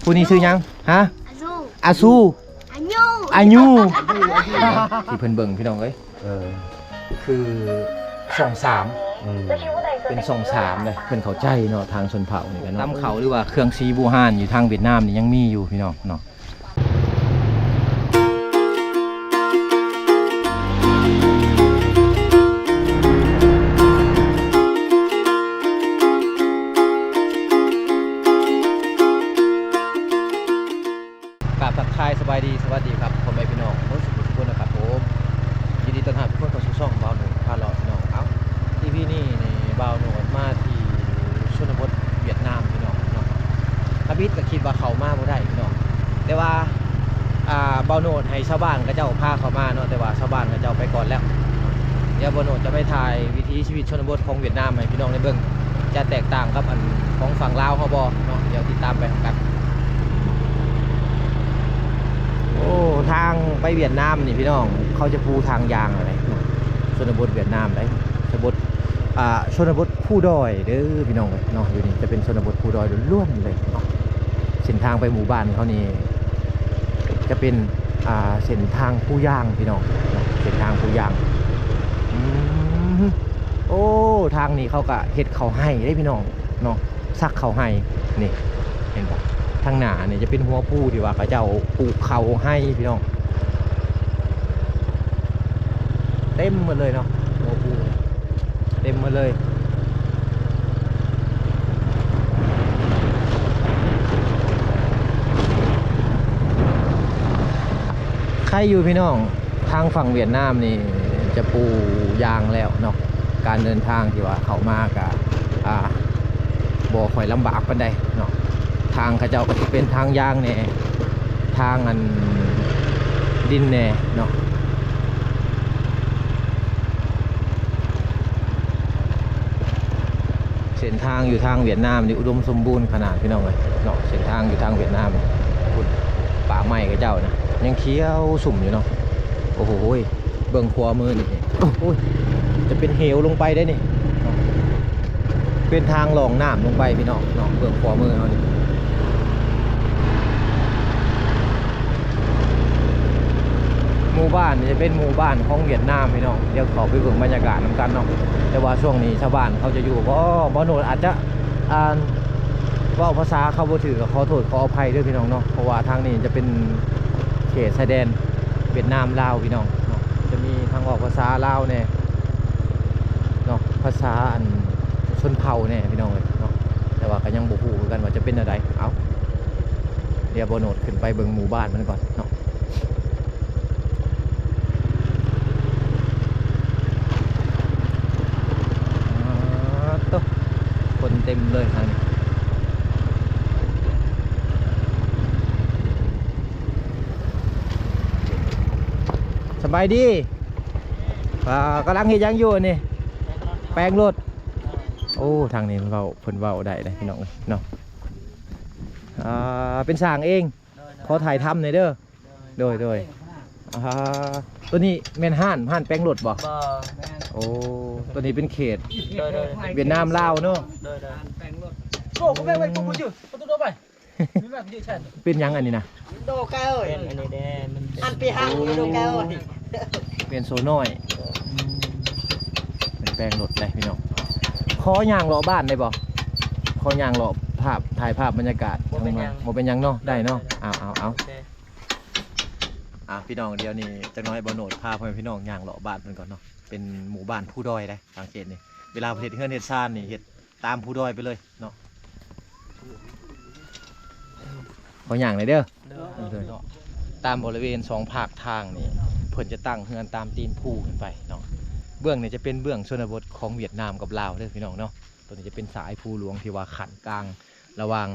ຜູ້ນີ້ຊື່ຫຍັງ? ຮະ? ອາຊູ ອາຊູ ອາຍຸ ອາຍຸ ທີ່ເພິ່ນເບິ່ງພີ່ນ້ອງເອີຍ ເອີ ຄືຊ່ອງສາມ ອືມ ເປັນຊ່ອງສາມເດ້ ເພິ່ນເຂົ້າໃຈເນາະ ທາງຊົນເຜົ່ານີ້ກະເນາະ ຕຳເຂົ້າ ຫຼືວ່າເຄື່ອງສີບູຮານຢູ່ທາງຫວຽດນາມນີ້ຍັງມີຢູ່ພີ່ນ້ອງເນາະ. ກາບທັກທາຍສະບາຍດີ ສະຫວັດດີຄັບ ພໍ່ແມ່ພີ່ນ້ອງໝົດສູ່ທຸກຄົນນະຄັບຜົມ ຍິນດີຕ້ອນຮັບທຸກຄົນເຂົ້າສູ່ຊ່ອງບ່າວໜຸ່ມພາເລາະພີ່ນ້ອງ. ເອົ້າ ອີພີນີ້ນີ້ ບ່າວໂນດມາທີ່ຊົນນະບົດຫວຽດນາມພີ່ນ້ອງເນາະ ທຳອິດກະຄິດວ່າເຂົ້າມາບໍ່ໄດ້ພີ່ນ້ອງ ແຕ່ວ່າ ອ່າ ບ່າວໂນດໃຫ້ຊາວບ້ານເຂົາເຈົ້າພາເຂົ້າມາເນາະ ແຕ່ວ່າຊາວບ້ານເຂົາເຈົ້າໄປກ່ອນແລ້ວ. ດຽວບ່າວໂນດຈະໄປຖ່າຍວິຖີຊີວິດຊົນນະບົດຂອງຫວຽດນາມໃຫ້ພີ່ນ້ອງໄດ້ເບິ່ງ ຈະແຕກຕ່າງກັບອັນຂອງຝັ່ງລາວເຮົາບໍ່ເນາະ ດຽວຕິດຕາມໄປນຳກັນ. ໂອ້ ທາງໄປຫວຽດນາມນີ້ພີ່ນ້ອງ ເຂົາຈະປູທາງຢາງອະໄລເນາະ ຊົນນະບົດຫວຽດນາມໄດ໋ ຊົນນະບົດ ອ່າ ຊົນນະບົດພູດອຍເດີພີ່ນ້ອງເອີຍເນາະ ຢູ່ນີ້ຈະເປັນຊົນນະບົດພູດອຍລ້ວນໆເລີຍເນາະ. ເສັ້ນທາງໄປໝູ່ບ້ານເຂົານີ້ຈະເປັນ ອ່າ ເສັ້ນທາງພູຢາງພີ່ນ້ອງເນາະ ເສັ້ນທາງພູຢາງ. ອືມ ໂອ້ ທາງນີ້ເຂົາກະເຮັດເຂົ້າໄຮ່ເດ້ພີ່ນ້ອງເນາະ ສັກເຂົ້າໄຮ່ ນີ້ ເຫັນບໍ່? ທາງໜ້ານີ້ຈະເປັນຫົວພູທີ່ວ່າເຂົາເຈົ້າປູກເຂົ້າໄຮ່ພີ່ນ້ອງ ເຕັມໝົດເລີຍເນາະ ຫົວພູເຕັມໝົດເລີຍ. ໄຄຢູ່ພີ່ນ້ອງ ທາງຝັ່ງຫວຽດນາມນີ້ຈະປູຢາງແລ້ວເນາະ ການເດີນທາງທີ່ວ່າເຂົ້າມາກະ ອ່າ ບໍ່ຄ່ອຍລຳບາກປານໃດເນາະ. ທາງເຂົາເຈົ້າກະຊິເປັນທາງຢາງແດ່ ທາງອັນດິນແດ່ເນາະ. ເສັ້ນທາງຢູ່ທາງຫວຽດນາມນີ້ອຸດົມສົມບູນຂະໜາດພີ່ນ້ອງເອີຍເນາະ ເສັ້ນທາງຢູ່ທາງຫວຽດນາມພຸ້ນ ປ່າໄມ້ເຂົາເຈົ້ານະຍັງຂຽວຊຸ່ມຢູ່ເນາະ. ໂອ້ໂຫຍ ເບິ່ງຂວາມືນີ້ ໂອ້ຍ ຈະເປັນເຫວລົງໄປເດ້ນີ້ ເປັນທາງລ່ອງນ້ຳລົງໄປພີ່ນ້ອງເນາະ ເບິ່ງຂວາມືເຮົານີ້. ໝູ່ບ້ານນີ້ຈະເປັນໝູ່ບ້ານຂອງຫວຽດນາມພີ່ນ້ອງ ດຽວເຂົ້າໄປເບິ່ງບັນຍາກາດນຳກັນເນາະ. ແຕ່ວ່າຊ່ວງນີ້ຊາວບ້ານເຂົາຈະຢູ່ບໍ່ ບໍ່ໂນດອາດຈະ ອ່າ ເວົ້າພາສາເຂົາບໍ່ຖືກກະຂໍໂທດຂໍອະໄພເດີພີ່ນ້ອງເນາະ ເພາະວ່າທາງນີ້ຈະເປັນເຂດຊາຍແດນຫວຽດນາມລາວພີ່ນ້ອງເນາະ ຈະມີທາງເວົ້າພາສາລາວແດ່ເນາະ ພາສາອັນຊົນເຜົ່າແດ່ພີ່ນ້ອງເອີຍເນາະ. ແຕ່ວ່າກະຍັງບໍ່ຮູ້ຄືກັນວ່າຈະເປັນແນວໃດ ເອົ້າ ດຽວບ່າວໂນດຂຶ້ນໄປເບິ່ງໝູ່ບ້ານມັນກ່ອນເນາະ. ອາ ໂຕ ຄົນເຕັມເລີຍທາງນີ້. ສະບາຍດີ ອ່າ ກຳລັງເຮັດຫຍັງຢູ່ນີ້? ແປງລົດ ແປງລົດ. ໂອ້ ທາງນີ້ເວົ້າ ເພິ່ນເວົ້າໄດ້ເດ້ພີ່ນ້ອງເອີຍເນາະ. ອ່າ ເປັນຊ່າງເອງ ໂດຍ ຂໍຖ່າຍທຳແດ່ເດີ. ໂດຍ ໂດຍ ໂດຍ ໂດຍ. ອ່າ ໂຕນີ້ແມ່ນຮ້ານ ຮ້ານແປງລົດບໍ່? ບໍ່ແມ່ນ. ໂອ້ ໂຕນີ້ເປັນເຂດ ໂດຍ ໂດຍ ຫວຽດນາມລາວເນາະ. ໂດຍ ໂດຍ. ເປັນຫຍັງອັນນີ້ນະ? ໂດແກເອີຍ ເປັນອັນນີ້ແດ່ ມັນເປັນ ອັນປີຫັງຢູ່ໂດແກເອີຍ ເປັນໂຊນ້ອຍ. ອືມ ເປັນແປງລົດໄດ໋ພີ່ນ້ອງ. ຂໍຍ່າງເລາະບ້ານໄດ້ບໍ່? ຂໍຍ່າງເລາະພາບ ຖ່າຍພາບບັນຍາກາດ. ບໍ່ເປັນຫຍັງ ບໍ່ເປັນຫຍັງເນາະ ໄດ້ເນາະ. ເອົາ ເອົາ ເອົາ ໂອເຄ ອ່າ ພີ່ນ້ອງ ດຽວນີ້ຈັກໜ້ອຍບ່າວໂນດພາພໍ່ແມ່ພີ່ນ້ອງຍ່າງເລາະບ້ານເພິ່ນກ່ອນເນາະ. ເປັນໝູ່ບ້ານພູດອຍເດ້ ສັງເກດນີ້ ເວລາເພິ່ນເຮັດເຮືອນເຮັດຊານນີ້ ເຮັດຕາມພູດອຍໄປເລີຍເນາະ. ຂໍຍ່າງໜ້ອຍເດີ. ໂດຍ ເນາະ ຕາມບໍລິເວນສອງພາກທາງນີ້ ເພິ່ນຈະຕັ້ງເຮືອນຕາມຕີນພູຂຶ້ນໄປເນາະ. ເບື້ອງນີ້ຈະເປັນເບື້ອງຊົນນະບົດຂອງຫວຽດນາມກັບລາວເດີພີ່ນ້ອງເນາະ. ໂຕນີ້ຈະເປັນສາຍພູຫຼວງທີ່ວ່າຂັ້ນກາງ ລະຫວ່າງ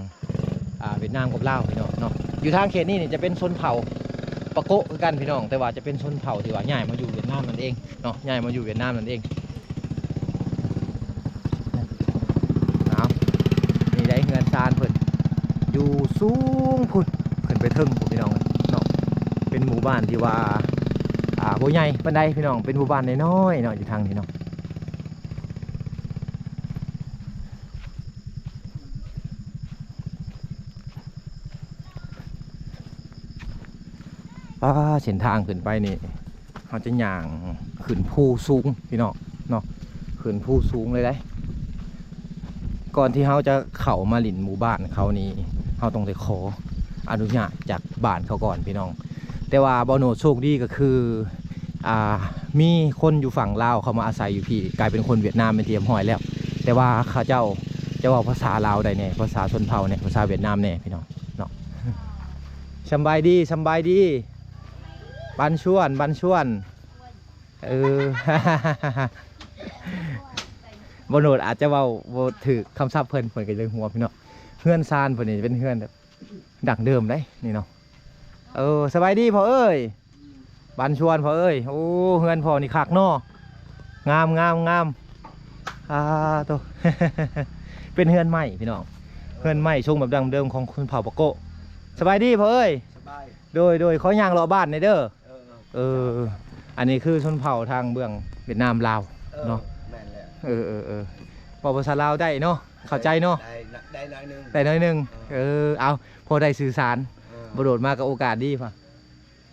ອ່າ ຫວຽດນາມກັບລາວພີ່ນ້ອງເນາະ. ຢູ່ທາງເຂດນີ້ນີ້ຈະເປັນຊົນເຜົ່າປາໂກະຄືກັນພີ່ນ້ອງ ແຕ່ວ່າຈະເປັນຊົນເຜົ່າທີ່ວ່າຍ້າຍມາຢູ່ຫວຽດນາມນັ້ນເອງເນາະ ຍ້າຍມາຢູ່ຫວຽດນາມນັ້ນເອງ. ເອົາ ນີ້ໄດ໋ເຮືອນຊານເພິ່ນ ຢູ່ສູງພຸ້ນ ຂຶ້ນໄປເທິງພຸ້ນພີ່ນ້ອງເນາະ. ເປັນໝູ່ບ້ານທີ່ວ່າ ອ່າ ບໍ່ໃຫຍ່ປານໃດພີ່ນ້ອງ ເປັນໝູ່ບ້ານນ້ອຍໆເນາະ ຢູ່ທາງນີ້ເນາະ. ເ ປາ ເສັ້ນທາງຂຶ້ນໄປນີ້ ເຮົາຈະຍ່າງຂຶ້ນພູສູງພີ່ນ້ອງເນາະ ຂຶ້ນພູສູງເລີຍເດ້. ກ່ອນທີ່ເຮົາຈະເຂົ້າມາຫຼິ້ນໝູ່ບ້ານເຂົານີ້ ເຮົາຕ້ອງໄດ້ຂໍອະນຸຍາດຈາກບ້ານເຂົາກ່ອນພີ່ນ້ອງ. ແຕ່ວ່າບ່າວໂນດໂຊກດີກໍຄື ອ່າ ມີຄົນຢູ່ຝັ່ງລາວເຂົ້າມາອາໄສຢູ່ພີ້ ກາຍເປັນຄົນຫວຽດນາມເປັນທີ່ຮຽບຮ້ອຍແລ້ວ. ແຕ່ວ່າເຂົາເຈົ້າຈະເວົ້າພາສາລາວໄດ້ແດ່ ພາສາຊົນເຜົ່າແດ່ ພາສາຫວຽດນາມແດ່ພີ່ນ້ອງເນາະ. ສຳບາຍດີ ສຳບາຍດີ ບັນຊວນ ບັນຊວນ. ເອີ ບ່າວໂນດອາດຈະເວົ້າບໍ່ຖືກຄຳສັບເພິ່ນ ເພິ່ນກໍເລີຍຫົວພີ່ນ້ອງ. ເຮືອນຊານເພິ່ນນີ້ເປັນເຮືອນແບບ ດັ້ງເດີມເດ້ນີ້ເນາະ. ເອີ ສະບາຍດີພໍ່ເອີຍ ບັນຊວນພໍ່ເອີຍ. ໂອ້ ເຮືອນພໍ່ນີ້ຄັກເນາະ ງາມໆໆ. ອ່າ ໂຕ ເປັນເຮືອນໄມ້ພີ່ນ້ອງ ເຮືອນໄມ້ຊົງແບບດັ້ງເດີມຂອງຊົນເຜົ່າປາໂກະ. ສະບາຍດີພໍ່ເອີຍ. ສະບາຍ. ໂດຍໆ ຂໍຍ່າງເລາະບ້ານແດ່ເດີ. ເອີ ເອີ ອັນນີ້ຄືຊົນເຜົ່າທາງເບື້ອງຫວຽດນາມລາວເນາະ. ເອີ ແມ່ນແລ້ວ. ເອີໆໆ ເວົ້າພາສາລາວໄດ້ເນາະ ເຂົ້າໃຈເນາະ. ໄດ້ ໄດ້ໜ້ອຍໜຶ່ງ ໄດ້ໜ້ອຍໜຶ່ງ. ເອີ ເອີ ເອົາ ພໍໄດ້ສື່ສານ. ເອີ ບໍ່ໂດນມາກໍໂອກາດດີ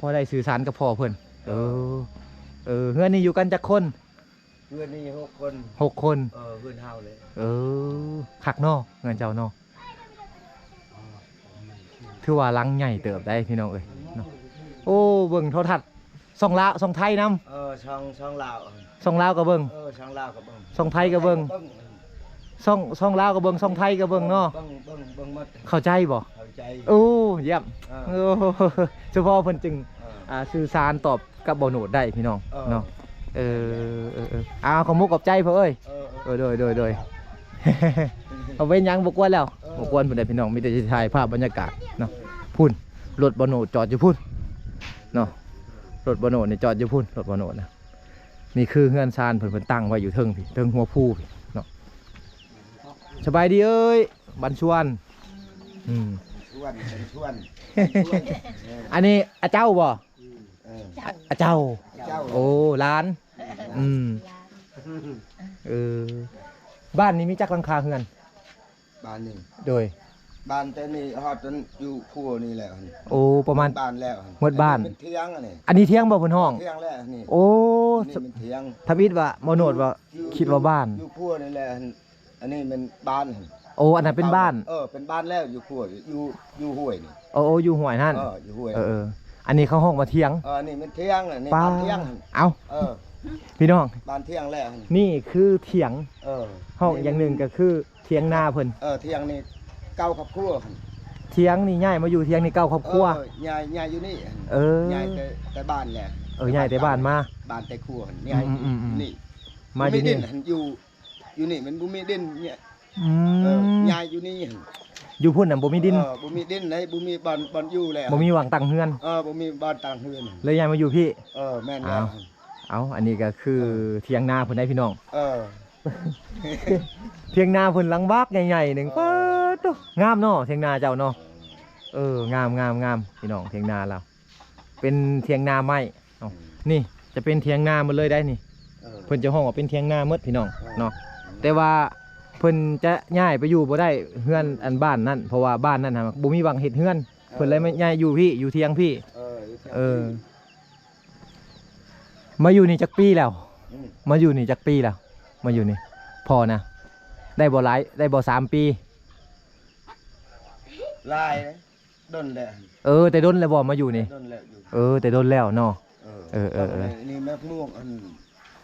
ພໍໄດ້ສື່ສານກັບພໍ່ເພິ່ນ. ເອີ ເອີ ເອີ ເຮືອນນີ້ຢູ່ກັນຈັກຄົນ? ເຮືອນນີ້ຫົກຄົນ. ຫົກຄົນ. ເອີ ເຮືອນເຮົາເລີຍ. ເອີ ຄັກເນາະ ເຮືອນເຈົ້າເນາະ. ຖືວ່າຫຼັງໃຫຍ່ເຕີບໄດ໋ພີ່ນ້ອງເອີຍເນາະ. ໂອ້ ເບິ່ງໂທລະທັດ ຊ່ອງລາວ ຊ່ອງໄທນຳ. ເອີ ຊ່ອງ ຊ່ອງລາວ ຊ່ອງລາວກໍເບິ່ງ. ເອີ ຊ່ອງລາວກໍເບິ່ງ ຊ່ອງໄທກໍເບິ່ງ. ເບິ່ງ ຊ່ອງ ຊ່ອງລາວກໍເບິ່ງ ຊ່ອງໄທກໍເບິ່ງເນາະ. ເບິ່ງ ເບິ່ງ ເບິ່ງໝົດ. ເຂົ້າໃຈບໍ່? ເຂົ້າໃຈ. ໂອ້ ຢ້ຽມ. ເອີ ໂອ້ ສະເພາະເພິ່ນຈຶ່ງ ເອີ ອ່າ ສື່ສານຕອບກັບບ່າວໂນດໄດ້ພີ່ນ້ອງເນາະ. ເອີ ເອີ ເອີ ເອີ ເອົາ ຂອບມຸກຂອບໃຈພໍ່ເອີຍ. ເອີ ເອີ ເອີ ໂດຍ ໂດຍ ໂດຍ. ເອົາ ເປັນຫຍັງ ບໍ່ກວນແລ້ວ. ເອີ ບໍ່ກວນພຸ້ນໃດພີ່ນ້ອງ ມີແຕ່ຊິຖ່າຍພາບບັນຍາກາດເນາະ. ເອີ ພຸ້ນ ລົດບ່າວໂນດຈອດຢູ່ພຸ້ນເນາະ ລົດບ່າວໂນດນີ້ຈອດຢູ່ພຸ້ນ ລົດບ່າວໂນດນະ. ນີ້ຄືເຮືອນຊານເພິ່ນ ເພິ່ນຕັ້ງໄວ້ຢູ່ເທິງພີ້ ເທິງຫົວພູພີ້ເນາະ. ສະບາຍດີເອີຍ ບັນຊວນ. ອືມ ຊວນ ເປັນຊວນ ອັນນີ້ອາເຈົ້າບໍ່? ເອີ ອາເຈົ້າ ເຈົ້າ. ໂອ້ ຫຼານ. ອືມ ເອີ ບ້ານນີ້ມີຈັກຫຼັງຄາເຮືອນ? ບ້ານນີ້ ໂດຍ ບ້ານແຕ່ນີ້ຮອດຈົນຢູ່ຄົວນີ້ແຫຼະ. ໂອ້ ປະມານ ບ້ານແລ້ວ ໝົດບ້ານ. ເປັນຖຽງ ອັນນີ້ ອັນນີ້ຖຽງບໍ່ເພິ່ນຮ້ອງ? ຖຽງແລ້ວນີ້. ໂອ້ ນີ້ມັນຖຽງ. ທຳອິດວ່າ ບໍ່ໂນດວ່າ ຢູ່ ຄິດວ່າບ້ານ ຢູ່ຄົວນີ້ແຫຼະ. ອັນນີ້ແມ່ນບ້ານ. ໂອ້ ອັນນັ້ນເປັນບ້ານ. ເອີ ເປັນບ້ານແລ້ວ ຢູ່ຄົວ ຢູ່ ຢູ່ຫ້ວຍນີ້. ໂອ້ ຢູ່ຫ້ວຍຫັ້ນ. ເອີ ຢູ່ຫ້ວຍ. ເອີ ເອີ ອັນນີ້ເຂົາຮ້ອງວ່າຖຽງ. ເອີ ອັນນີ້ແມ່ນຖຽງ ອັນນີ້ ປາ ບ້ານຖຽງ. ເອົ້າ ເອີ ພີ່ນ້ອງ ບ້ານຖຽງແລ້ວ ນີ້ຄືຖຽງ. ເອີ ຮ້ອງຢ່າງໜຶ່ງກໍຄືຖຽງນາເພິ່ນ. ເອີ ຖຽງນີ້ເກົ້າຄອບຄົວ. ຖຽງນີ້ຍ້າຍມາຢູ່ຖຽງນີ້ເກົ້າຄອບຄົວ. ເອີ ຍ້າຍ ຍ້າຍຢູ່ນີ້. ເອີ ຍ້າຍແຕ່ ແຕ່ບ້ານແຫຼະ. ເອີ ຍ້າຍແຕ່ບ້ານມາ ບ້ານແຕ່ຄົວ ຍ້າຍ ອືມໆໆ ນີ້ ມາຢູ່ນີ້ ຢູ່ ຢູ່ນີ້ມັນບໍ່ມີດິນເນຍ. ອືມ ເອີ ຍ້າຍຢູ່ນີ້. ຢູ່ພຸ້ນນະບໍ່ມີດິນ. ເອີ ບໍ່ມີດິນເລີຍ ບໍ່ມີບ່ອນ ບ່ອນຢູ່ແລ້ວ ບໍ່ມີບ່ອນຕັ້ງເຮືອນ. ເອີ ບໍ່ມີບ່ອນຕັ້ງເຮືອນ ເລີຍຍ້າຍມາຢູ່ພີ້. ເອີ ແມ່ນແລ້ວ. ເອົ້າ ເອົ້າ ອັນນີ້ກໍຄື ເອີ ຖຽງນາເພິ່ນໄດ໋ພີ່ນ້ອງ. ເອີ ຖຽງນາເພິ່ນຫຼັງບັກໃຫຍ່ໆໜຶ່ງ. ເອີ ປາດໂທ້ ງາມເນາະ ຖຽງນາເຈົ້າເນາະ. ເອີ ງາມໆໆ ພີ່ນ້ອງ ຖຽງນາລາວ ເປັນຖຽງນາໄມ້ເນາະ. ອືມ ນີ້ຈະເປັນຖຽງນາໝົດເລີຍໄດ໋ນີ້. ເອີ ເພິ່ນຈະຮ້ອງວ່າເປັນຖຽງນາໝົດພີ່ນ້ອງ ເອີ ເນາະ. ອືມ ແຕ່ວ່າເພິ່ນຈະຍ້າຍໄປຢູ່ບໍ່ໄດ້ ເຮືອນອັນບ້ານນັ້ນ ເພາະວ່າບ້ານນັ້ນຫາບໍ່ມີຫວ່າງເຮັດເຮືອນ. ເອີ ເພິ່ນເລີຍມາຍ້າຍຢູ່ພີ້ ຢູ່ຖຽງພີ້. ເອີ ຢູ່ຖຽງ ເອີ ພີ້. ມາຢູ່ນີ້ຈັກປີແລ້ວ? ອືມ ມາຢູ່ນີ້ຈັກປີແລ້ວ? ມາຢູ່ນີ້ ພໍ່ນະ ໄດ້ບໍ່ຫຼາຍ ໄດ້ບໍ່ສາມປີ? ຫຼາຍເດ້. ດົນແລ້ວ. ເອີ ແຕ່ດົນແລ້ວບໍ່ມາຢູ່ນີ້? ດົນແລ້ວຢູ່. ເອີ ແຕ່ດົນແລ້ວເນາະ. ເອີ ເອີ ເອີ ເອີ ນີ້ໝາກມ່ວງ ອັນ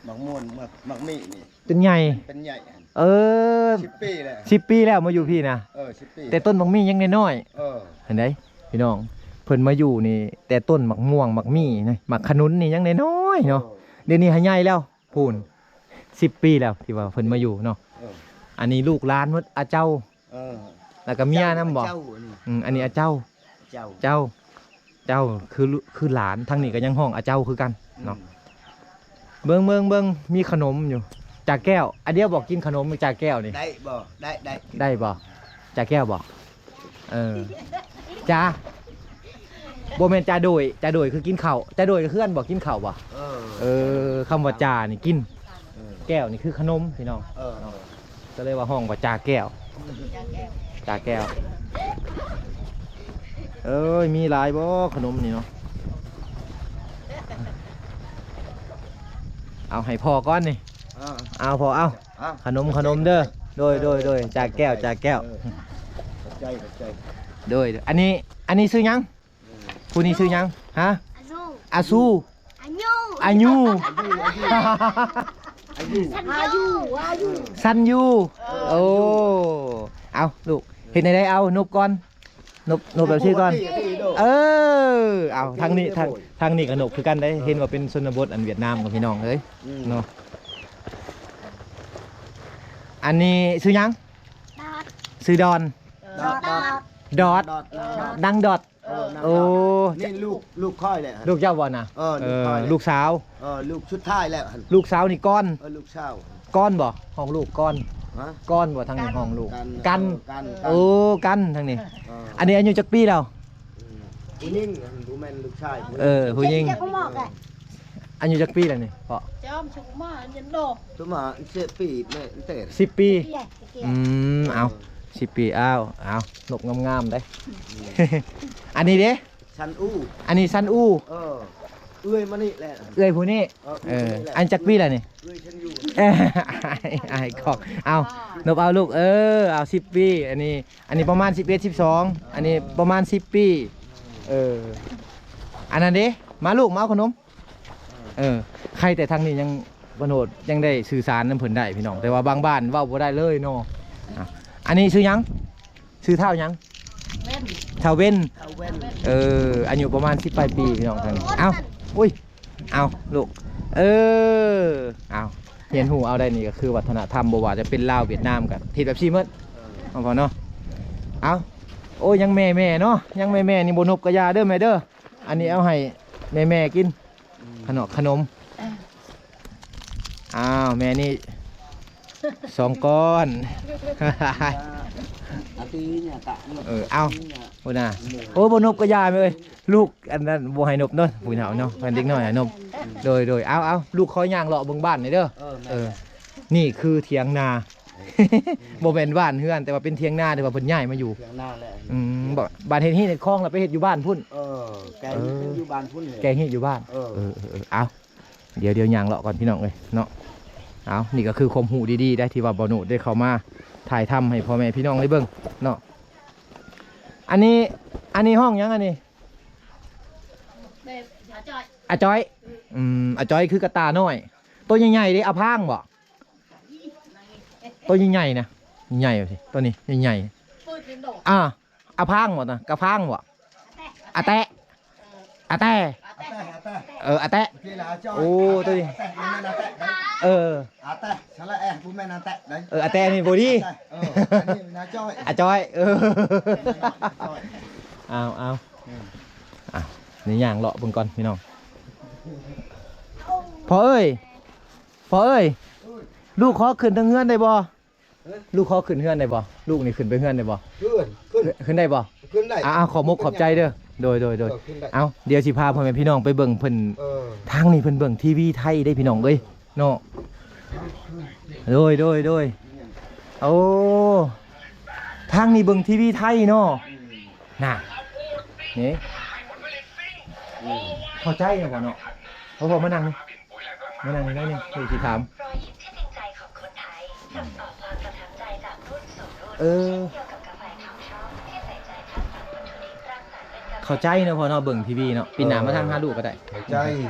ໝາກມ່ວງ ໝາກ ໝາກມີນີ້ ຈົນໃຫຍ່ ເປັນໃຫຍ່. ເອີ ສິບປີແລ້ວ ສິບປີແລ້ວມາຢູ່ພີ້ນະ. ເອີ ສິບປີ ແຕ່ຕົ້ນໝາກມີຍັງນ້ອຍໆ. ເອີ ເຫັນໄດ໋ພີ່ນ້ອງ ເພິ່ນມາຢູ່ນີ້ ແຕ່ຕົ້ນໝາກມ່ວງ ໝາກມີນະ ໝາກຂະໜຸນນີ້ຍັງນ້ອຍໆເນາະ. ເອີ ດຽວນີ້ຫາໃຫຍ່ແລ້ວ. ພຸ້ນ ສິບປີແລ້ວທີ່ວ່າເພິ່ນມາຢູ່ເນາະ. ເອີ ອັນນີ້ລູກຫຼານໝົດ ອາເຈົ້າ. ເອີ ແລ້ວກໍເມຍນຳບໍ່? ເຈົ້າ ອັນນີ້ ອືມ ອັນນີ້ອາເຈົ້າ. ເຈົ້າ ເຈົ້າ ເຈົ້າ ຄື ຄືຫຼານ ທາງນີ້ກໍຍັງຮ້ອງອາເຈົ້າຄືກັນເນາະ. ອືມ ເບິ່ງ ເບິ່ງ ເບິ່ງ ມີຂະໜົມຢູ່ ຈາແກ້ວ. ອັນດຽວບໍ່ ກິນຂະໜົມຈາແກ້ວນີ້ ໄດ້ບໍ່? ໄດ້ ໄດ້ ໄດ້ບໍ່? ຈາແກ້ວບໍ່? ເອີ ຈາ ບໍ່ແມ່ນຈາໂດຍ ຈາໂດຍຄືກິນເຂົ້າ. ຈາໂດຍເຮືອນບໍ່ ກິນເຂົ້າບໍ່? ເອີ ເອີ ຄຳວ່າຈານີ້ກິນ. ເອີ ແກ້ວນີ້ຄືຂະໜົມພີ່ນ້ອງ. ເອີ ກໍເລີຍວ່າຮ້ອງວ່າຈາແກ້ວ ຈາແກ້ວ. ເອີຍ ມີຫຼາຍບໍ່ຂະໜົມນີ້ເນາະ? ເອົາໃຫ້ພໍ່ກ່ອນນີ້. ເອີ ເອົາພໍ່ເອົາ ເອົາ ຂະໜົມ ຂະໜົມເດີ. ໂດຍ ໂດຍ ໂດຍ ຈາກແກ້ວ ຈາກແກ້ວ. ເອີ ຂອບໃຈ ຂອບໃຈ. ໂດຍ ອັນນີ້ ອັນນີ້ຊື່ຫຍັງ? ຜູ້ນີ້ຊື່ຫຍັງ? ຮະ? ອາຊູ ອາຊູ ອາຍຸ ອາຍຸ ອາຍຸ ອາຍຸ ສັນຢູ ເອີ ໂອ້ ເອົາລູກ ເຮັດແນວໃດ? ເອົານົບກ່ອນ ນົບ ນົບແບບຊີ້ກ່ອນ. ເອີ ເອົາທາງນີ້ ທາງ ທາງນີ້ກໍນົບຄືກັນເດ້. ເຫັນວ່າເປັນຊົນນະບົດອັນຫວຽດນາມກັບພີ່ນ້ອງເອີຍ ເນາະ. ອັນນີ້ຊື່ຫຍັງ? ດອດ ຊື່ດອນ ດອດ ດອດ ດອດ ດັງດອດ. ເອີ ໂອ້ ນີ້ລູກ ລູກຂ້ອຍແຫຼະ ລູກເຈົ້າບໍ່ນະ? ເອີ ລູກຂ້ອຍແຫຼະ ລູກສາວ. ເອີ ລູກສຸດທ້າຍແລ້ວຫັ້ນ ລູກສາວນີ້ກ່ອນ. ເອີ ລູກສາວ ກ່ອນບໍ່? ຫ້ອງລູກກ່ອນ ຮະ? ກ່ອນບໍ່? ທາງນີ້ຫ້ອງລູກ ກັນ ກັນ ເອີ ກັນ ໂອ້ ກັນ ທາງນີ້. ເອີ ອັນນີ້ອາຍຸຈັກປີແລ້ວ? ອືມ ຜູ້ຍິງ ບໍ່ແມ່ນລູກຊາຍ. ເອີ ຜູ້ຍິງ ອາຍຸຈັກປີແລ້ວນີ້ພໍ່? ຈອມຊຸມາເຢັນໂດ ຊຸມາສິບປີແມ່ນແຕ່ ສິບປີ. ອືມ ເອົາ ເອີ ສິບປີ. ອ້າວ ເອົາ ນົບງາມໆເດ້. ອັນນີ້ເດ້? ຊັນອູ ອັນນີ້ຊັນອູ. ເອີ ເອື້ອຍມານີ້ແຫຼະ ເອື້ອຍຜູ້ນີ້. ເອີ ເອີ ອັນຈັກປີແລ້ວນີ້? ເອື້ອຍຊັນຢູ ອ້າຍ ອ້າຍກອກ. ເອົາ ນົບເອົາລູກ ເອີ ເອົາສິບປີ. ອັນນີ້ ອັນນີ້ປະມານສິບເອັດ ສິບສອງ ອັນນີ້ປະມານສິບປີ. ເອີ ອັນນັ້ນເດ້? ມາລູກ ມາເອົາຂະໜົມ. ເອີ ໄຄແຕ່ທາງນີ້ຍັງ ບ່າວໂນດຍັງໄດ້ສື່ສານນຳເພິ່ນໄດ້ພີ່ນ້ອງ ແຕ່ວ່າບາງບ້ານເວົ້າບໍ່ໄດ້ເລີຍເນາະ. ອ່າ ອັນນີ້ຊື່ຫຍັງ? ຊື່ທ້າວຫຍັງ? ເວັນ ທ້າວເວັນ ທ້າວເວັນ. ເອີ ອາຍຸປະມານສິບປາຍປີພີ່ນ້ອງທາງນີ້. ເອົ້າ ອຸ້ຍ ເອົ້າລູກ ເອີ ເອົ້າ ຮຽນຮູ້ເອົາໄດ້. ນີ້ກໍຄືວັດທະນະທຳ ບໍ່ວ່າຈະເປັນລາວຫວຽດນາມກໍເຮັດແບບຊີ້ໝົດ ເອີ ເອົາເນາະ. ເອົ້າ ໂອ້ຍ ຍັງແມ່ໆເນາະ ຍັງແມ່ໆນີ້ ບໍ່ນົບກະຢ່າເດີແມ່ເດີ. ອັນນີ້ເອົາໃຫ້ແມ່ໆກິນ ອືມ ຂະໜອກຂະໜົມ. ອ້າວ ແມ່ນີ້ສອງກ້ອນ. ອາຕີເນຍຕະ ເອີ ເອົາ ໂອ້ນະ ໂອ້ ບໍ່ນົບກະຢ່າແມ່ເອີຍ. ລູກອັນນັ້ນບໍ່ໃຫ້ນົບເນາະ ຜູ້ເຖົ້າເນາະ ເປັນເດັກນ້ອຍໃຫ້ນົບ. ໂດຍ ໂດຍ ເອົາ ເອົາ ລູກຂໍຍ່າງເລາະເບິ່ງບ້ານໜ່ອຍເດີ. ເອີ ເອີ ນີ້ຄືຖຽງນາ ບໍ່ແມ່ນບ້ານເຮືອນ ແຕ່ວ່າເປັນຖຽງນາ ທີ່ວ່າເພິ່ນຍ້າຍມາຢູ່. ຖຽງນາແຫຼະ ອືມ ບ- ບາດເຮັດຮີດເຮັດຄອງລະໄປເຮັດຢູ່ບ້ານພຸ້ນ. ເອີ ແກງ ເອີ ຢູ່ບ້ານພຸ້ນ ແກງຮີດຢູ່ບ້ານ. ເອີ ເອີ ເອີ ເອີ ເອົາ ດຽວ ດຽວຍ່າງເລາະກ່ອນພີ່ນ້ອງເອີຍເນາະ. ເອົາ ນີ້ກໍຄືຄວາມຮູ້ດີໆໄດ໋ ທີ່ວ່າບ່າວໂນດໄດ້ເຂົ້າມາຖ່າຍທຳໃຫ້ພໍ່ແມ່ພີ່ນ້ອງໄດ້ເບິ່ງເນາະ. ອັນນີ້ ອັນນີ້ຫ້ອງຫຍັງອັນນີ້? ອາຈ້ອຍ ອືມ ອາຈ້ອຍຄືກະຕ່ານ້ອຍ. ໂຕໃຫຍ່ໆເດ້ ອາພາງບໍ? ໂຕໃຫຍ່ໆນະ ໃຫຍ່ຊີ້ ໂຕນີ້ໃຫຍ່ໆ. ອ່າ ອາພາງບໍນະ ກະພາງບໍ? ອາແຕະ ອາແຕະ ອາແຕະ ອາແຕະ ເອີ ອາແຕະ. ໂອ້ ໂຕນີ້ ເອີ ອາແຕະ ສະລະແອ ບໍ່ແມ່ນອາແຕະເດ້. ເອີ ອາແຕະນີ້ບໍ່ດີ ອາແຕະ ເອີ ອັນນີ້ນາຈ້ອຍ ອາຈ້ອຍ. ເອີ ອາຈ້ອຍ ເອົາ ເອົາ ອືມ ອ່ະ ນີ້ຍ່າງເລາະເບິ່ງກ່ອນພີ່ນ້ອງ. ພໍ່ເອີຍ ພໍ່ເອີຍ ລູກຂໍຂຶ້ນເທິງເຮືອນໄດ້ບໍ່? ລູກຂໍຂຶ້ນເຮືອນໄດ້ບໍ່? ລູກນີ້ຂຶ້ນໄປເຮືອນໄດ້ບໍ່? ຂຶ້ນ ຂຶ້ນ ຂຶ້ນໄດ້ບໍ່? ຂຶ້ນໄດ້. ອ່າ ຂໍມຸກຂອບໃຈເດີ. ໂດຍ ໂດຍ ໂດຍ. ເອີ ຂຶ້ນໄດ້. ເອົ້າ ດຽວຊິພາພໍ່ແມ່ພີ່ນ້ອງໄປເບິ່ງເພິ່ນ. ເອີ ທາງນີ້ເພິ່ນເບິ່ງທີວີໄທເດ້ພີ່ນ້ອງເອີຍເນາະ. ໂດຍ ໂດຍ ໂດຍ. ໂອ້ ທາງນີ້ເບິ່ງທີວີໄທເນາະ. ອືມ ນະ ນີ້ ອືມ ເຂົ້າໃຈແລ້ວບໍ່ເນາະ? ເພາະວ່າມານັ່ງນີ້ ມານັ່ງນີ້ໜ້ອຍໜຶ່ງ ເພິ່ນຊິຖາມ. ເອີ ເຂົ້າໃຈເນາະພໍ່ເນາະ ເບິ່ງທີວີເນາະ. ປີໜ້າມາທາງຫາລູກກໍໄດ້. ເຂົ້າໃຈ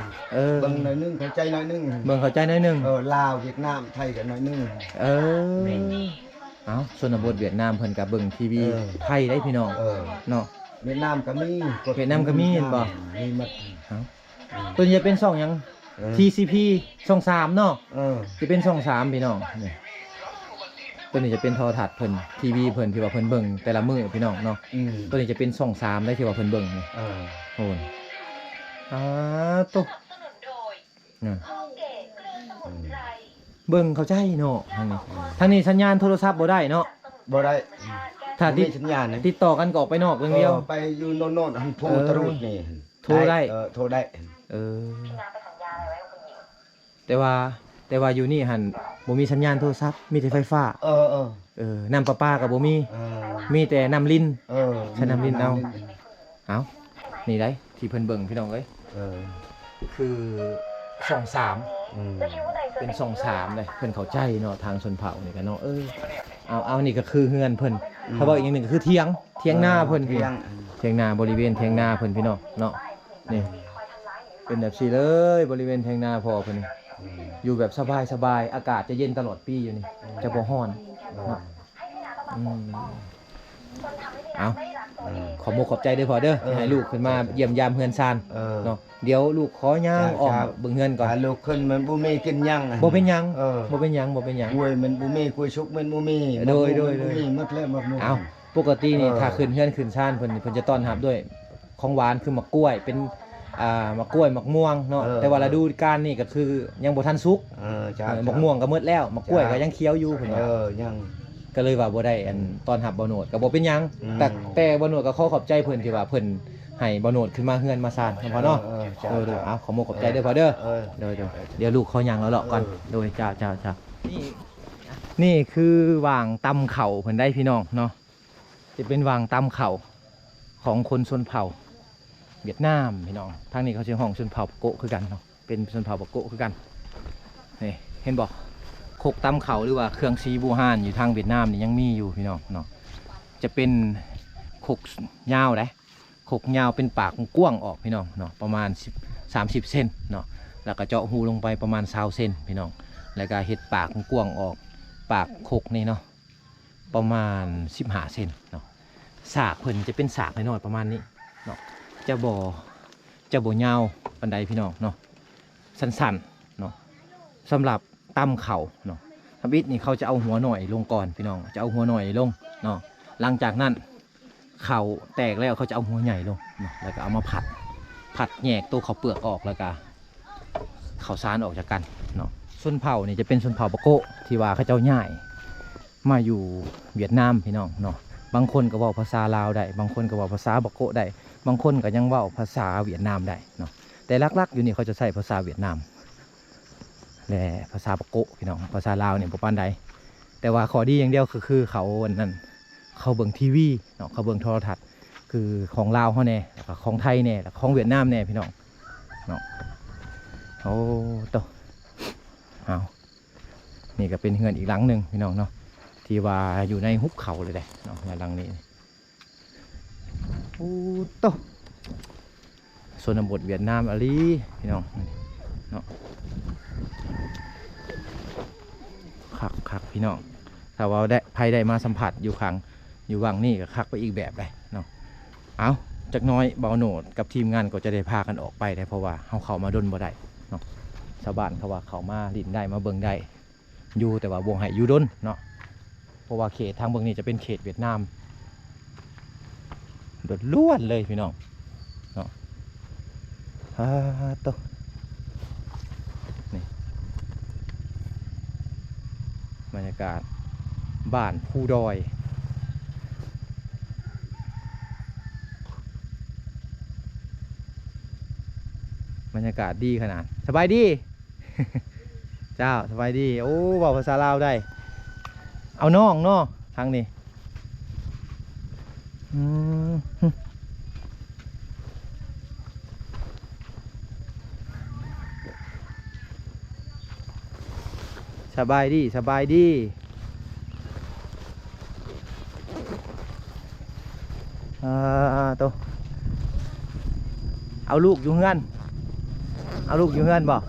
ເອີ ເບິ່ງໜ້ອຍໜຶ່ງ ເຂົ້າໃຈໜ້ອຍໜຶ່ງ ເບິ່ງເຂົ້າໃຈໜ້ອຍໜຶ່ງ. ເອີ ລາວ ຫວຽດນາມ ໄທກໍໜ້ອຍໜຶ່ງ. ເອີ ເອົ້າ ຊົນນະບົດຫວຽດນາມເພິ່ນກໍເບິ່ງທີວີ ເອີ ໄທໄດ໋ພີ່ນ້ອງ. ເອີ ເນາະ ຫວຽດນາມກໍມີ ຫວຽດນາມກໍມີແມ່ນບໍ່? ມີໝົດ. ເອົ້າ ໂຕນີ້ຈະເປັນຊ່ອງຫຍັງ? ເອີ ທີຊີພີ ຊ່ອງສາມເນາະ. ເອີ ຈະເປັນຊ່ອງສາມພີ່ນ້ອງ. ນີ້ ໂຕນີ້ຈະເປັນໂທລະທັດເພິ່ນ ທີວີເພິ່ນ ທີ່ວ່າເພິ່ນເບິ່ງແຕ່ລະມື້ພີ່ນ້ອງເນາະ. ອືມ ໂຕນີ້ຈະເປັນຊ່ອງສາມໄດ໋ ທີ່ວ່າເພິ່ນເບິ່ງນີ້. ເອີ ໂອ້ຍ ອາໂຕ ນະ ອືມ ເບິ່ງເຂົ້າໃຈເນາະ. ທາງນີ້ ທາງນີ້ສັນຍານໂທລະສັບບໍ່ໄດ້ເນາະ. ບໍ່ໄດ້ ຖ້າຕິດ ບໍ່ມີສັນຍານນະ ຕິດຕໍ່ກັນກໍອອກໄປນອກຢ່າງດຽວ. ເອີ ໄປຢູ່ໂນ່ນໆ ອັນພູ ເອີ ຕະລຸດນີ້ ໂທໄດ້. ເອີ ໂທໄດ້. ເອີ ແຕ່ວ່າ ແຕ່ວ່າຢູ່ນີ້ຫັ້ນບໍ່ມີສັນຍານໂທລະສັບ ມີແຕ່ໄຟຟ້າ. ເອີ ເອີ ເອີ ນ້ຳປະປາກໍບໍ່ມີ. ເອີ ມີແຕ່ນ້ຳລິນ. ເອີ ໃຊ້ນ້ຳລິນເອົາ. ເອົາ ນີ້ໄດ໋ທີ່ເພິ່ນເບິ່ງພີ່ນ້ອງເອີຍ. ເອີ ຄືຊ່ອງສາມ ອືມ ເປັນຊ່ອງສາມເດ້ ເພິ່ນເຂົ້າໃຈເນາະ ທາງຊົນເຜົ່ານີ້ກໍເນາະ. ເອີ ເອົາ ເອົາ ນີ້ກໍຄືເຮືອນເພິ່ນ ອືມ ຖ້າເວົ້າອີກຢ່າງໜຶ່ງກໍຄືຖຽງ ຖຽງນາເພິ່ນ ເອີ ຖຽງ ຖຽງນາ ບໍລິເວນຖຽງນາເພິ່ນ ພີ່ນ້ອງເນາະ. ນີ້ ເປັນແບບຊີ້ເລີຍ ບໍລິເວນຖຽງນາພໍ່ເພິ່ນນີ້ ອືມ ຢູ່ແບບສະບາຍໆ ອາກາດຈະເຢັນຕະຫຼອດປີຢູ່ນີ້ ອືມ ຈະບໍ່ຮ້ອນເນາະ. ອືມ ເອົາ ອືມ ຂອບມຸກຂອບໃຈເດີພໍ່ເດີ ເອີ ໃຫ້ລູກຂຶ້ນມາຢ້ຽມຢາມເຮືອນຊານ ເອີ ເນາະ. ດຽວລູກຂໍຍ່າງອ້ອມເບິ່ງເຮືອນກ່ອນ. ຖ້າລູກຂຶ້ນມັນບໍ່ມີກິນຫຍັງ ບໍ່ເປັນຫຍັງ ເອີ ບໍ່ເປັນຫຍັງ ບໍ່ເປັນຫຍັງ ກ້ວຍມັນບໍ່ມີ ກ້ວຍສຸກມັນບໍ່ມີ ໂດຍ ໂດຍ ໂດຍ ໝາກມ່ວງມັນບໍ່ມີ ໝົດແລ້ວໝາກມ່ວງ. ເອົ້າ ປົກກະຕິນີ້ ເອີ ຖ້າຂຶ້ນເຮືອນຂຶ້ນຊານເພິ່ນ ເພິ່ນຈະຕ້ອນຮັບດ້ວຍຂອງຫວານ ຄືໝາກກ້ວຍ ເປັນ ອ່າ ໝາກກ້ວຍ ໝາກມ່ວງເນາະ. ເອີ ແຕ່ວ່າລະດູການນີ້ກໍຄືຍັງບໍ່ທັນສຸກ ເອີ ເຈົ້າ ເອີ ໝາກມ່ວງກໍໝົດແລ້ວ ໝາກກ້ວຍກໍຍັງຂຽວຢູ່ເພິ່ນວ່າ ເອີ ຍັງ ກໍເລີຍວ່າບໍ່ໄດ້ອັນ ອືມ ຕ້ອນຮັບບ່າວໂນດ ກໍບໍ່ເປັນຫຍັງ ອືມ ແຕ່ ແຕ່ບ່າວໂນດກໍຂໍຂອບໃຈເພິ່ນທີ່ວ່າເພິ່ນໃຫ້ບ່າວໂນດຂຶ້ນມາເຮືອນມາຊານນຳພໍ່ເນາະ. ເອີ ເອີ ເຈົ້າ ເອີ ເດີ ເຈົ້າ ເອົາ ຂໍມຸກຂອບໃຈເດີພໍ່ເດີ ເອີ ເດີ ເດີ ດຽວລູກຂໍຍ່າງເລາະໆກ່ອນ ເອີ ໂດຍ ເຈົ້າ ເຈົ້າ ເຈົ້າ. ນີ້ ນີ້ຄືຫວ່າງຕຳເຂົ້າເພິ່ນໄດ໋ພີ່ນ້ອງເນາະ ຈະເປັນຫວ່າງຕຳເຂົ້າຂອງຄົນຊົນເຜົ່າຫວຽດນາມພີ່ນ້ອງ. ທາງນີ້ເຂົາຊິຮ້ອງຊົນເຜົ່າປາໂກະຄືກັນເນາະ ເປັນຊົນເຜົ່າປາໂກະຄືກັນ. ນີ້ເຫັນບໍ່ ຄົກຕຳເຂົ້າ ຫຼືວ່າເຄື່ອງສີບູຮານຢູ່ທາງຫວຽດນາມນີ້ຍັງມີຢູ່ພີ່ນ້ອງເນາະ. ຈະເປັນຄົກຍາວໃດ໋ ຄົກຍາວເປັນປາກກວ້າງອອກພີ່ນ້ອງເນາະ ປະມານສິບ ສາມສິບເຊັນເນາະ ແລ້ວກໍເຈາະຮູລົງໄປປະມານຊາວເຊັນພີ່ນ້ອງ ແລ້ວກໍເຮັດປາກກວ້າງອອກ ປາກຄົກນີ້ເນາະ ປະມານສິບຫ້າເຊັນເນາະ. ສາກເພິ່ນຈະເປັນສາກນ້ອຍໆປະມານນີ້ເນາະ ຈະບໍ່ ຈະບໍ່ຍາວປານໃດພີ່ນ້ອງເນາະ ສັ້ນໆເນາະ. ສຳລັບຕຳເຂົ້າເນາະ ທຳອິດນີ້ເຂົາຈະເອົາຫົວນ້ອຍລົງກ່ອນພີ່ນ້ອງ ຈະເອົາຫົວນ້ອຍລົງເນາະ. ຫຼັງຈາກນັ້ນເຂົ້າແຕກແລ້ວ ເຂົາຈະເອົາຫົວໃຫຍ່ລົງເນາະ ແລ້ວກໍເອົາມາຜັດ ຜັດແຍກໂຕເຂົ້າເປືອກອອກ ແລ້ວກໍ ເຂົ້າສານອອກຈາກກັນເນາະ. ຊົນເຜົ່ານີ້ຈະເປັນຊົນເຜົ່າປາໂກະ ທີ່ວ່າເຂົາເຈົ້າຍ້າຍມາຢູ່ຫວຽດນາມພີ່ນ້ອງເນາະ. ບາງຄົນກໍເວົ້າພາສາລາວໄດ້ ບາງຄົນກໍເວົ້າພາສາປາໂກະໄດ້ ບາງຄົນກໍຍັງເວົ້າພາສາຫວຽດນາມໄດ້ເນາະ. ແຕ່ຫຼັກໆຢູ່ນີ້ເຂົາຈະໃຊ້ພາສາຫວຽດນາມ ແລະ ພາສາປາໂກະພີ່ນ້ອງ ພາສາລາວນີ້ບໍ່ປານໃດ. ແຕ່ວ່າຂໍ້ດີຢ່າງດຽວກໍຄືເຂົາອັນນັ້ນ ເຂົາເບິ່ງທີວີເນາະ ເຂົາເບິ່ງໂທລະທັດ ຄືຂອງລາວເຮົາແດ່ ແລ້ວກໍຂອງໄທແດ່ ແລ້ວກໍຂອງຫວຽດນາມແດ່ພີ່ນ້ອງເນາະ. ໂອ້ໂຕ ເອົາ ນີ້ກໍເປັນເຮືອນອີກຫຼັງໜຶ່ງພີ່ນ້ອງເນາະ ທີ່ວ່າຢູ່ໃນຫຸບເຂົາເລີຍເດ້ເນາະ ເຮືອນຫຼັງນີ້. ໂອ້ໂຕ ຊົນນະບົດຫວຽດນາມອີ່ຫຼີພີ່ນ້ອງເນາະ. ຄັກໆ ພີ່ນ້ອງ ຖ້າວ່າໄດ້ ໃຜໄດ້ມາສຳຜັດຢູ່ຂ້າງ ຢູ່ຫວ່າງນີ້ກໍຄັກໄປອີກແບບໃດເນາະ. ເອົາ ຈັກໜ້ອຍບ່າວໂນດກັບທີມງານກໍຈະໄດ້ພາກັນອອກໄປແລ້ວ ເພາະວ່າເຮົາເຂົ້າມາດົນບໍ່ໄດ້ເນາະ. ຊາວບ້ານເຂົາວ່າເຂົ້າມາຫຼິ້ນໄດ້ ມາເບິ່ງໄດ້ຢູ່ ແຕ່ວ່າບໍ່ໃຫ້ຢູ່ດົນເນາະ ເພາະວ່າເຂດທາງເບື້ອງນີ້ຈະເປັນເຂດຫວຽດນາມລ້ວນໆເລີຍພີ່ນ້ອງເນາະ. ອາໂຕ ນີ້ ບັນຍາກາດບ້ານພູດອຍ ບັນຍາກາດດີຂະໜາດ. ສະບາຍດີ ເຈົ້າ ສະບາຍດີ. ໂອ້ ເວົ້າພາສາລາວໄດ້ ເອົານ້ອງເນາະ ທາງນີ້. ອືມ ສະບາຍດີ ສະບາຍດີ. ເອີ ໂຕ ເອົາລູກຢູ່ເຮືອນ ເອົາລູກຢູ່ເຮືອນບໍ່?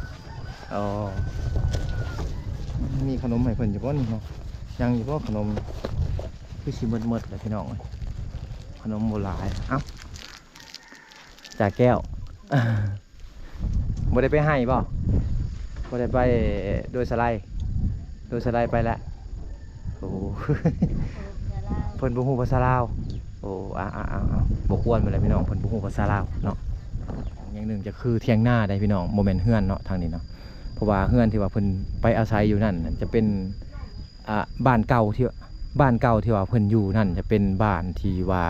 ອໍ ມີຂະໜົມໃຫ້ເພິ່ນຢູ່ບໍ່ນີ້ເນາະ? ຍັງຢູ່ບໍ່ຂະໜົມ? ຄືຊິໝົດໆແລ້ວພີ່ນ້ອງເອີຍ ຂະໜົມບໍ່ຫຼາຍ. ເອົ້າ ຈ່າແກ້ວ ບໍ່ໄດ້ໄປໄຮ່ບໍ່? ບໍ່ໄດ້ໄປໂດຍສະໄລ ໂດຍສະໄລໄປແລ້ວ. ໂອ້ ເພິ່ນບໍ່ຮູ້ພາສາລາວ. ໂອ້ ອາ ອາ ອາ ອາ ບໍ່ຄວນໄປແລ້ວພີ່ນ້ອງ ເພິ່ນບໍ່ຮູ້ພາສາລາວເນາະ. ຢ່າງໜຶ່ງຈະຄືຖຽງນາໄດ໋ພີ່ນ້ອງ ບໍ່ແມ່ນເຮືອນເນາະ ທາງນີ້ເນາະ. ເພາະວ່າເຮືອນທີ່ວ່າເພິ່ນໄປອາໄສຢູ່ນັ້ນ ຈະເປັນ ອ່າ ບ້ານເກົ່າທີ່ ບ້ານເກົ່າທີ່ວ່າເພິ່ນຢູ່ນັ້ນຈະເປັນບ້ານທີ່ວ່າ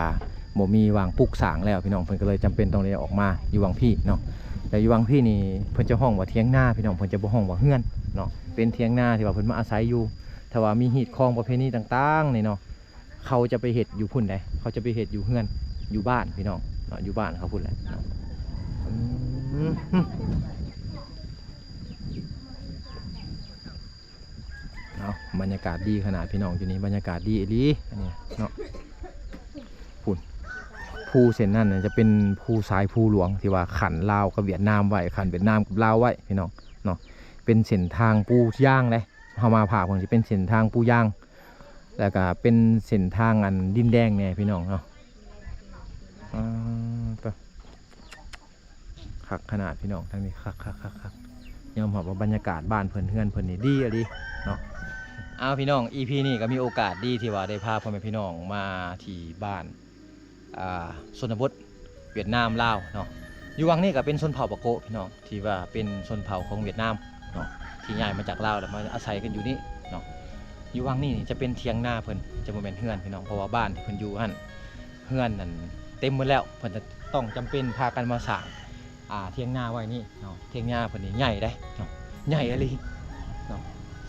ບໍ່ມີຫວ່າງປຸກສ້າງແລ້ວພີ່ນ້ອງ ເພິ່ນກໍເລີຍຈຳເປັນຕ້ອງໄດ້ອອກມາຢູ່ຫວ່າງພີ້ເນາະ. ແລ້ວຢູ່ຫວ່າງພີ້ນີ້ເພິ່ນຈະຮ້ອງວ່າຖຽງນາພີ່ນ້ອງ ເພິ່ນຈະບໍ່ຮ້ອງວ່າເຮືອນເນາະ ເປັນຖຽງນາທີ່ວ່າເພິ່ນມາອາໄສຢູ່. ຖ້າວ່າມີຮີດຄອງປະເພນີຕ່າງໆນີ້ເນາະ ເຂົາຈະໄປເຮັດຢູ່ພຸ້ນໃດ໋ ເຂົາຈະໄປເຮັດຢູ່ເຮືອນ ຢູ່ບ້ານພີ່ນ້ອງເນາະ ຢູ່ບ້ານເຂົາພຸ້ນແຫຼະເນາະ. ອືມ. ເອົາ ບັນຍາກາດດີຂະໜາດພີ່ນ້ອງ ຢູ່ນີ້ບັນຍາກາດດີອີ່ຫຼີ ອັນນີ້ເນາະ. ພຸ້ນ ພູເສັ້ນນັ້ນຈະເປັນພູຊາຍພູຫຼວງ ທີ່ວ່າຂັ້ນລາວກັບຫວຽດນາມໄວ້ ຂັ້ນຫວຽດນາມກັບລາວໄວ້ພີ່ນ້ອງເນາະ. ເປັນເສັ້ນທາງປູຢາງເດ້ ເຮົາມາພາກເພິ່ນຊິເປັນເສັ້ນທາງປູຢາງ ແລ້ວກະເປັນເສັ້ນທາງອັນດິນແດງແດ່ພີ່ນ້ອງເນາະ. ອາ ຕະ ຄັກຂະໜາດພີ່ນ້ອງ ທາງນີ້ຄັກໆໆໆ. ຍອມຮັບວ່າບັນຍາກາດບ້ານເພິ່ນ ເຮືອນເພິ່ນນີ້ດີອີ່ຫຼີເນາະ. ເອົາ ພີ່ນ້ອງ ອີພີນີ້ກໍມີໂອກາດດີທີ່ວ່າໄດ້ພາພໍ່ແມ່ພີ່ນ້ອງມາທີ່ບ້ານ ອ່າ ຊົນນະບົດຫວຽດນາມລາວເນາະ. ຢູ່ວັງນີ້ກໍເປັນຊົນເຜົ່າປາໂກະພີ່ນ້ອງ ທີ່ວ່າເປັນຊົນເຜົ່າຂອງຫວຽດນາມເນາະ ທີ່ຍ້າຍມາຈາກລາວແລ້ວມາອາໄສກັນຢູ່ນີ້ເນາະ. ຢູ່ວັງນີ້ຈະເປັນຖຽງນາເພິ່ນ ຈະບໍ່ແມ່ນເຮືອນພີ່ນ້ອງ ເພາະວ່າບ້ານທີ່ເພິ່ນຢູ່ຫັ້ນ ເຮືອນນັ້ນເຕັມໝົດແລ້ວ ເພິ່ນຈະຕ້ອງຈຳເປັນພາກັນມາສ້າງ ອ່າ ຖຽງນາໄວ້ນີ້ເນາະ. ຖຽງນາເພິ່ນນີ້ໃຫຍ່ເດ້ເນາະ ໃຫຍ່ອີ່ຫຼີເນາະ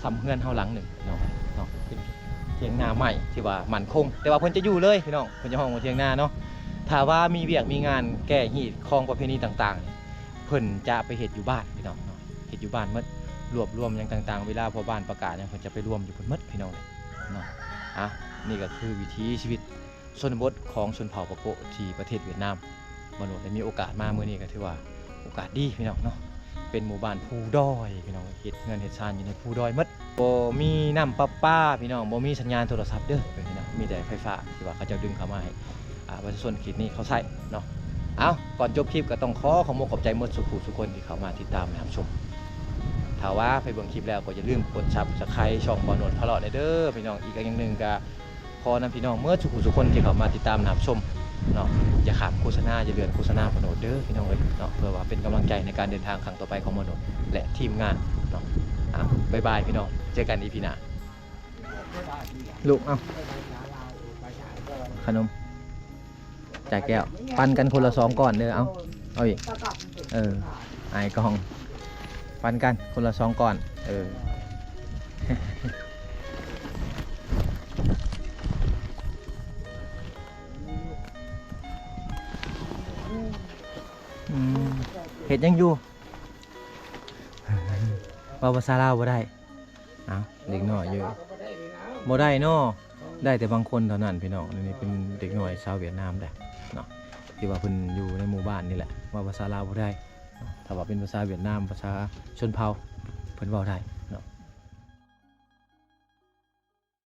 ສ່ຳເຮືອນເຮົາຫຼັງໜຶ່ງເນາະ ເນາະ. ເປັນຖຽງນາໄມ້ທີ່ວ່າໝັ້ນຄົງ ແຕ່ວ່າເພິ່ນຈະຢູ່ເລີຍພີ່ນ້ອງ ເພິ່ນຈະຮ້ອງວ່າຖຽງນາເນາະ. ຖ້າວ່າມີວຽກມີງານແກ້ຮີດຄອງປະເພນີຕ່າງໆ ເພິ່ນຈະໄປເຮັດຢູ່ບ້ານພີ່ນ້ອງເນາະ ເຮັດຢູ່ບ້ານໝົດ ລວບລວມຫຍັງຕ່າງໆ ເວລາພໍ່ບ້ານປະກາດຫຍັງ ເພິ່ນຈະໄປລວມຢູ່ພຸ້ນໝົດພີ່ນ້ອງເອີຍເນາະ. ອ່ະ ນີ້ກໍຄືວິຖີຊີວິດ ຊົນນະບົດຂອງຊົນເຜົ່າປາໂກະທີ່ປະເທດຫວຽດນາມ. ບ່າວໂນດໄດ້ມີໂອກາດມາມື້ນີ້ກໍຖືວ່າໂອກາດດີພີ່ນ້ອງເນາະ ເປັນໝູ່ບ້ານພູດອຍພີ່ນ້ອງ ເຮັດເຮືອນເຮັດຊານຢູ່ໃນພູດອຍໝົດ ບໍ່ມີນ້ຳປະປາພີ່ນ້ອງ ບໍ່ມີສັນຍານໂທລະສັບເດີພີ່ນ້ອງ ມີແຕ່ໄຟຟ້າທີ່ວ່າເຂົາເຈົ້າດຶງເຂົ້າມາໃຫ້ ອ່າ ປະຊາຊົນເຂດນີ້ເຂົາໃຊ້ເນາະ. ເອົ້າ ກ່ອນຈົບຄລິບກໍຕ້ອງຂໍຂອບມຸກຂອບໃຈໝົດສູ່ຜູ້ສູ່ຄົນທີ່ເຂົ້າມາຕິດຕາມແລະຮັບຊົມ. ຖ້າວ່າໃຜເບິ່ງຄລິບແລ້ວກໍຢ່າລືມກົດ Subscribe ຊ່ອງບ່າວໂນດພາເລາະແດ່ເດີພີ່ນ້ອງ. ອີກຢ່າງໜຶ່ງກໍ ຂໍນຳພີ່ນ້ອງເໝິດສູ່ຜູ້ສູ່ຄົນທີ່ເຂົ້າມາຕິດຕາມແລະຮັບຊົມເນາະ ຢ່າຂ້າມໂຄສະນາ ຢ່າເລື່ອນໂຄສະນາບ່າວໂນດເດີພີ່ນ້ອງເອີຍເນາະ ເພື່ອວ່າເປັນກຳລັງໃຈໃນການເດີນທາງຄັ້ງຕໍ່ໄປຂອງບ່າວໂນດ ແລະ ທີມງານເນາະ. ເອົ້າ ບາຍບາຍພີ່ນ້ອງ ເຈີກັນ ອີ ພີ ໜ້າ. ລູກ ເອົາ ຂະໜົມ ຈາແກ້ວ ປັນກັນຄົນລະສອງກ້ອນເດີ. ເອົາ ເອົາອີກ ເອີ ອາຍກ້ອງ ປັນກັນຄົນລະສອງກ້ອນ ເອີ. ອືມ ເຮັດຫຍັງຢູ່? ເວົ້າພາສາລາວບໍ່ໄດ້. ເອົ້າ ເດັກນ້ອຍຢູ່ ບໍ່ໄດ້ເນາະ ໄດ້ແຕ່ບາງຄົນເທົ່ານັ້ນພີ່ນ້ອງ. ນີ້ເປັນເດັກນ້ອຍຊາວຫວຽດນາມເດ້ເນາະ ທີ່ວ່າເພິ່ນຢູ່ໃນໝູ່ບ້ານນີ້ແຫຼະ ເວົ້າພາສາລາວບໍ່ໄດ້. ຖ້າວ່າເປັນພາສາຫວຽດນາມ ພາສາຊົນເຜົ່າ ເພິ່ນເວົ້າໄດ້